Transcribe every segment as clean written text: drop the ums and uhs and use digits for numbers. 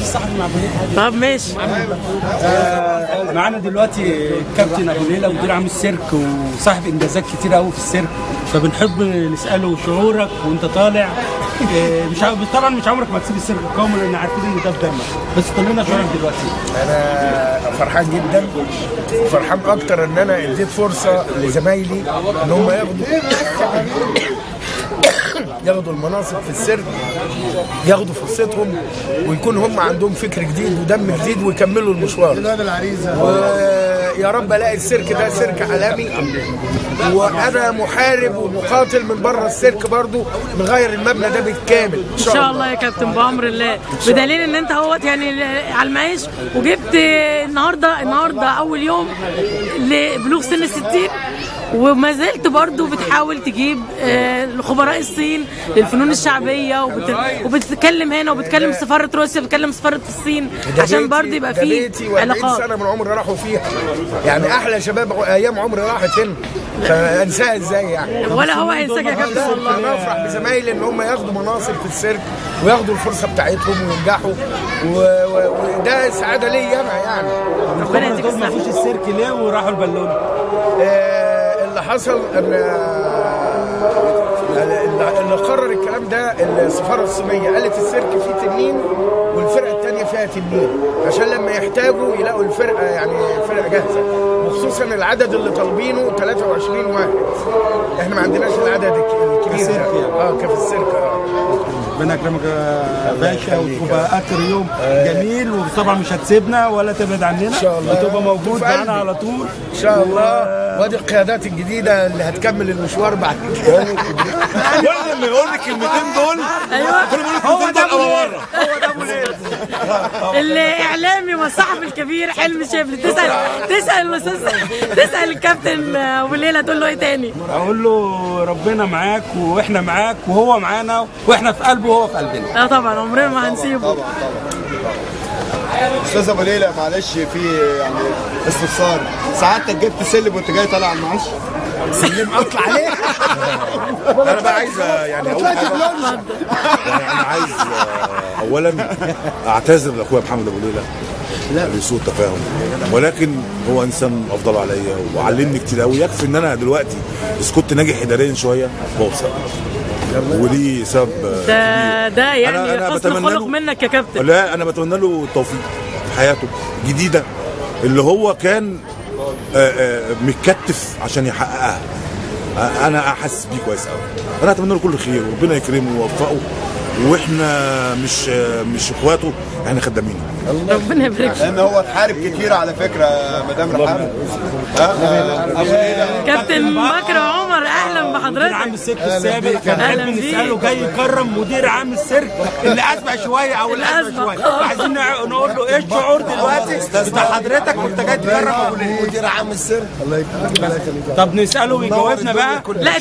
حديث صحفي مع ابو ليلى. طب ماشي. معانا دلوقتي كابتن ابو ليلى، مدير عام السيرك وصاحب انجازات كتير قوي في السيرك، فبنحب نساله شعورك وانت طالع. مش طبعا مش عمرك ما تسيب السيرك القومي لان عارفين ان ده في دمك، بس قول لنا شعورك دلوقتي. انا فرحان جدا، وفرحان اكتر ان انا اديت فرصة لزمايلي ان هم ياخدوا المناصب في السيرك، ياخدوا فرصتهم ويكون هم عندهم فكر جديد ودم جديد ويكملوا المشوار. ويا رب الاقي السيرك ده سيرك عالمي، وانا محارب ومقاتل من بره السيرك برضو، نغير المبنى ده بالكامل ان شاء الله يا كابتن بامر الله. بدليل ان انت اهوت يعني على المعيش، وجبت النهارده اول يوم لبلوغ سن 60، وما زلت برضو بتحاول تجيب خبراء الصين للفنون الشعبية، وبتتكلم هنا وبتكلم سفارة روسيا، بتكلم سفارة الصين، عشان برضو يبقى فيه علاقات. سنة من عمري راحوا فيها، يعني احلى شباب ايام عمري راحت هنا، فانساها ازاي يعني؟ ولا هو هينساك يا كابتن والله. انا افرح بزمايلي ان هم ياخدوا مناصب في السيرك وياخدوا الفرصة بتاعتهم وينجحوا، وده سعادة ليا انا يعني. ربنا يديك الصحة. ما فيش السيرك ليه وراحوا البالونة؟ اللي حصل ان اللي قرر الكلام ده السفارة الصينية، قالت السيرك فيه تنين والفرقة الثانية فيها تنين، عشان لما يحتاجوا يلاقوا الفرقة يعني فرقه جاهزة، وخصوصا العدد اللي طالبينه 23 واحد، احنا ما عندناش العدد الكبير ده. كفي السيرك. ربنا يكرمك يا باشا، وتبقى اخر يوم جميل، وطبعا مش هتسيبنا ولا تبعد عننا، ان شاء الله وتبقى موجود معانا على طول ان شاء الله. وادي القيادات الجديدة اللي هتكمل المشوار بعد كده. كل ما يقول لي الكلمتين دول، ايوه كل ما يقول لي الكلمتين دول ابقى بره. هو ده ابو ليلى، الاعلامي والصحفي الكبير حلمي شبل. تسال الاستاذ، تسال الكابتن ابو ليلى تقول له ايه تاني؟ اقول له ربنا معاك واحنا معاك وهو معانا، واحنا في قلبه وهو في قلبنا. طبعا عمرنا ما هنسيبه. طبعا طبعا. استاذ ابو ليلى معلش في يعني استفسار، سعادتك جبت سلم وانت جاي طالع على المعاش؟ سلم اطلع عليه. انا بقى عايز يعني اقول حاجة، يعني انا عايز اولا اعتذر لاخويا محمد ابو ليلى لسوء التفاهم، ولكن هو انسان افضل عليا وعلمني كتير قوي. يكفي ان انا دلوقتي اسكت ناجح اداريا شوية هو بسبب، وليه سبب ده يعني حسن خلق منك يا كابتن. لا انا بتمنى له التوفيق في حياته الجديدة اللي هو كان متكتف عشان يحققها. انا احس بيه كويس قوي، انا اتمنى له كل خير وربنا يكرمه ويوفقه، واحنا مش اخواته، احنا خدامينه. ربنا يبارك فيك. لان هو اتحارب كتير على فكرة مدام رحاب. كابتن بكر عمر اهلا بحضرتك. مدير عام السيرك السابق، كان حابب نساله جاي يكرم مدير عام السيرك اللي اسبق شوية او اللي اسبق شوية، عايزين نقول له ايه الشعور دلوقتي بتاع حضرتك وانت جاي تكرم ابو ليلى مدير عام السيرك؟ الله يكرمك. طب نساله ويجاوبنا بقى. لا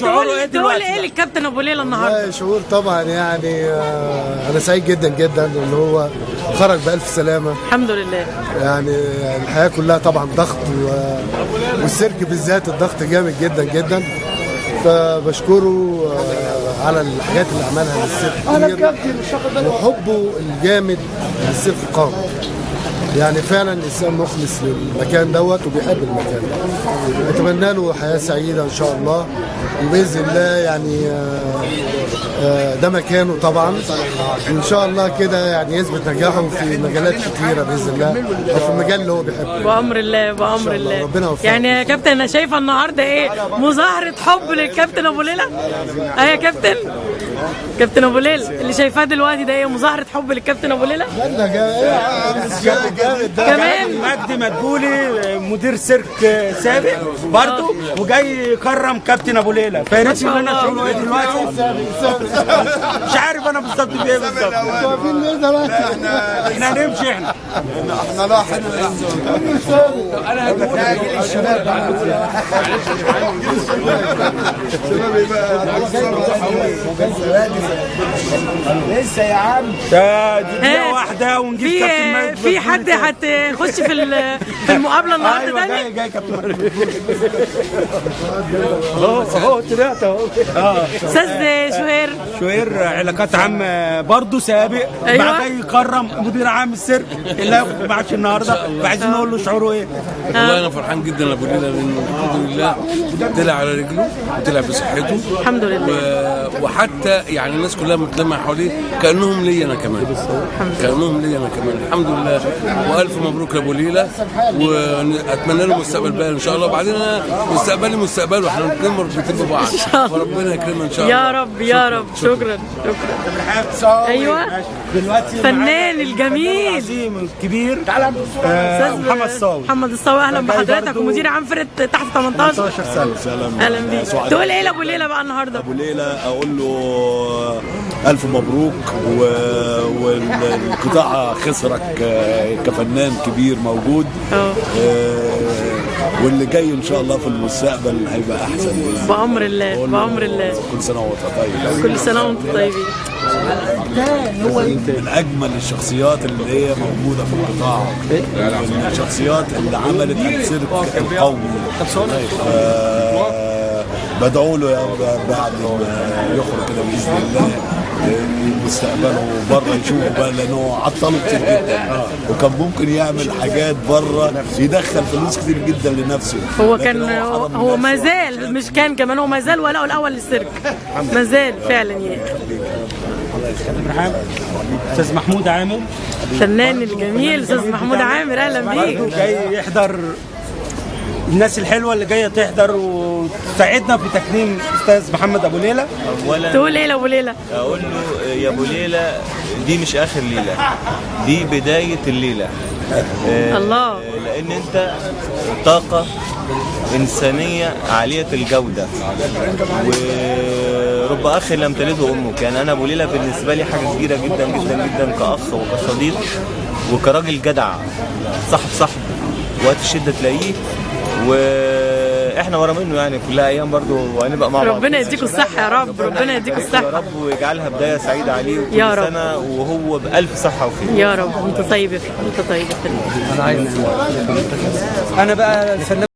تقول ايه للكابتن ابو ليلى النهارده؟ شعور طبعا يعني انا سعيد جدا جدا ان هو خرج بألف سلامه الحمد لله. يعني الحياة كلها طبعا ضغط، والسيرك بالذات الضغط جامد جدا جدا، فبشكره على الحاجات اللي عملها للسيرك كتير، وحبه الجامد للسيرك القومي. يعني فعلا انسان مخلص للمكان دوت وبيحب المكان ده. اتمنى له حياة سعيدة ان شاء الله، وباذن الله يعني ده مكانه طبعا، وان شاء الله كده يعني يثبت نجاحه في مجالات كتيرة باذن الله، او في المجال اللي هو بيحبه. بامر الله بامر الله، ربنا يوفقه. يعني يا كابتن انا شايفه النهارده ايه مظاهره حب للكابتن ابو ليلى. يا كابتن، كابتن ابو ليلى اللي شايفاه دلوقتي ده ايه؟ مظاهره حب للكابتن ابو ليلى. كمان مجدي مدبولي مدير سيرك سابق برضه وجاي يكرم كابتن ابو ليلى، فيا ريت يقول لنا شعوره ايه دلوقتي. مش عارف انا بالظبط في ايه بالظبط. احنا هنمشي، احنا لاحق. انا جيل الشباب الشباب يبقى. بدري لسه يا عم. ده دقيقة واحدة ونجيب كابتن ماجد. في حد هتخش في المقابلة النهارده؟ ايوه تاني؟ جاي جاي كابتن ماجد. اهو طلعت اهو. استاذ شهير. شهير علاقات عامة برضه سابق. أيوة. بعد يكرم مدير عام السيرك اللي هياخد معاش النهارده، فعايزين نقول له شعوره ايه؟ والله انا فرحان جدا يا ابو ليلى، لانه الحمد لله طلع على رجله وطلع بصحته الحمد لله. وحتى يعني الناس كلها متلمه حواليه كانهم ليا انا كمان، كانهم ليا انا كمان، الحمد لله. والف مبروك لابو ليلى، واتمنى له مستقبل باهر ان شاء الله. وبعدين انا مستقبلي مستقبله، احنا الاثنين مربوطين ببعض، وربنا يكرمنا ان شاء الله. يا رب يا رب. شكرا شكرا. ايوه دلوقتي فنان الجميل العظيم الكبير محمد صاوي. محمد الصاوي، اهلا بحضرتك، ومدير عام فرقه تحت 18 سنة. اهلا بيك. تقول ايه لابو ليلى بقى النهارده؟ ابو ليلى اقول له الف مبروك، والقطاع خسرك كفنان كبير موجود، واللي جاي ان شاء الله في المستقبل هيبقى احسن بامر الله. بامر الله. كل سنة وانت طيب. كل سنة وانتم طيبين. من اجمل الشخصيات اللي هي موجودة في القطاع، من الشخصيات اللي عملت السيرك القومي. بدعو له يا رب بعد ما يخرج كده باذن الله مستقبله بره يشوفه بقى، لانه عطله كتير جدا، وكان ممكن يعمل حاجات بره يدخل فلوس كتير جدا لنفسه. هو كان هو ما زال، مش كان كمان، هو ما زال ولاءه الاول للسيرك، ما زال فعلا يعني. استاذ محمود عامر الفنان الجميل استاذ محمود عامر، اهلا بيك. جاي يحضر، الناس الحلوة اللي جاية تحضر وتساعدنا في تكريم استاذ محمد ابو ليلى. اولا تقول ايه لابو ليلى؟ اقول له يا ابو ليلى دي مش اخر ليلة، دي بداية الليلة. الله. لان انت طاقة انسانيه عالية الجودة، ورب اخ لم تلده امك. يعني انا ابو ليلى بالنسبة لي حاجة كبيرة جدا جدا جدا، كاخ وكصديق وكراجل جدع، صاحب صاحبه وقت الشدة تلاقيه، واحنا ورا منه يعني كلها ايام برضو وهنبقى مع بعض. ربنا يديكوا الصحة يا رب، ربنا يديكوا الصحة يا رب، ويجعلها بداية سعيدة عليه وكل يا رب سنة وهو بالف صحة وخير يا رب. وانت طيب، وانت طيب. انا بقى الفنان.